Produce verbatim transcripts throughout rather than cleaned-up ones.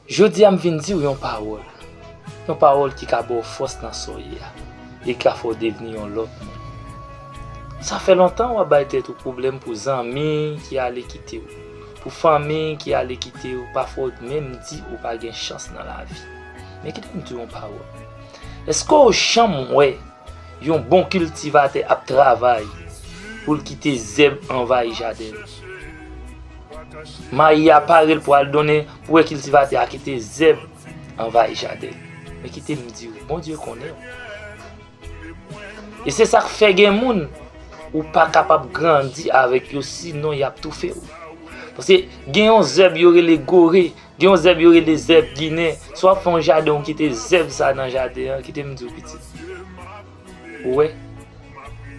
Jodi a m vin di w yon pawòl. Yon pawòl ki ka ba w fòs nan sa w ye a. E ki ka fè w devni yon lòt moun. Sa fè lontan w ap bay tèt ou pwoblèm pou zanmi ki ale kite w. Pou fanmi ki ale kite w, pafwa w menm di ou pa gen chans nan lavi. Men kite m di w yon pawòl. Èske w janm wè yon bon kiltivatè ap travay pou l kite zèb anvayi jaden l? Mayi a pare l pou al donnen, pou wè kiltivatè a kite zèb anvayi jaden l. Men kite m di w, Bondye konnen w. E se sa k fè gen moun ou pa kapab grandi avèk yo, sinon y ap toufe w. Paske gen yon zèb yo rele gore, gen yon zèb yo rele zèb ginen. Si w ap fè yon jaden, ou kite zèb sa nan jaden an, kite m di w, pitit. Ou wè,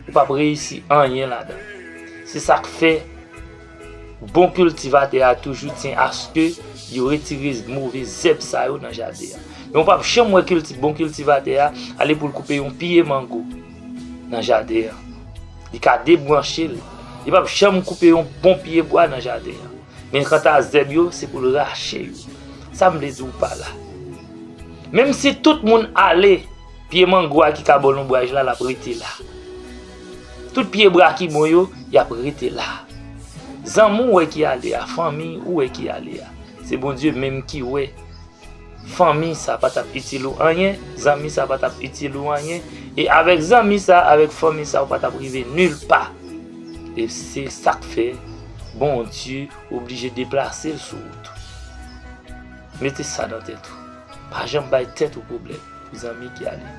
ou p ap reyisi anyen ladan. Se sa k fè bon kiltivatè a toujou tyen aske yo retire move zèb sa yo nan jaden an. Men ou p ap janm wè kilti, bon kiltivatè a ale pou l koupe yon pye mango nan jaden an. Li ka debranche l. Li p ap janm koupe yon bon pye bwa nan jaden an. Men kanta zèb yo, se pou l rache yo. Sa m vle di w pa la. Menm si tout moun ale, pye mango a ki ka ba w lonbraj la, l ap rete la. Tout pye bwa ki bon yo, y ap rete la. Zanmi w wè ki ale a, fanmi ou wè ki ale a. Se Bondye menm ki wè. Fanmi sa pa t ap itil ou anyen, zanmi sa pa t ap itil ou anyen. E avèk zanmi sa, avèk fanmi sa, ou pa t ap rive nil pa. E se sa k fè Bondye oblije deplase l sou wout ou. Mete sa nan tèt ou. Pa janm bay tèt ou pwoblèm pou zanmi ki ale.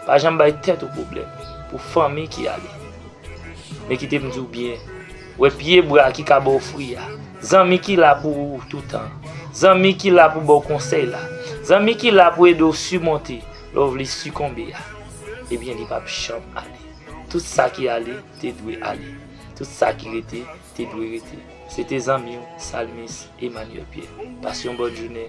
Pa janm bay tèt ou pwoblèm pou fanmi ki ale. Men kite m di w byen, wè pye bwa ki ka ba w fwi a. Zanmi ki la pou ou toutan. Zanmi ki la pou ba w konsèy la. Zanmi ki la pou ede w simonte lè w vle sikonbe a. Ebyen, li p ap janm ale. Tout sa ki ale, te dwe ale. Tout sa ki rete, te dwe rete. Se te zanmi w, Salmis Emmanuel Pierre. Pase yon bòn jounen.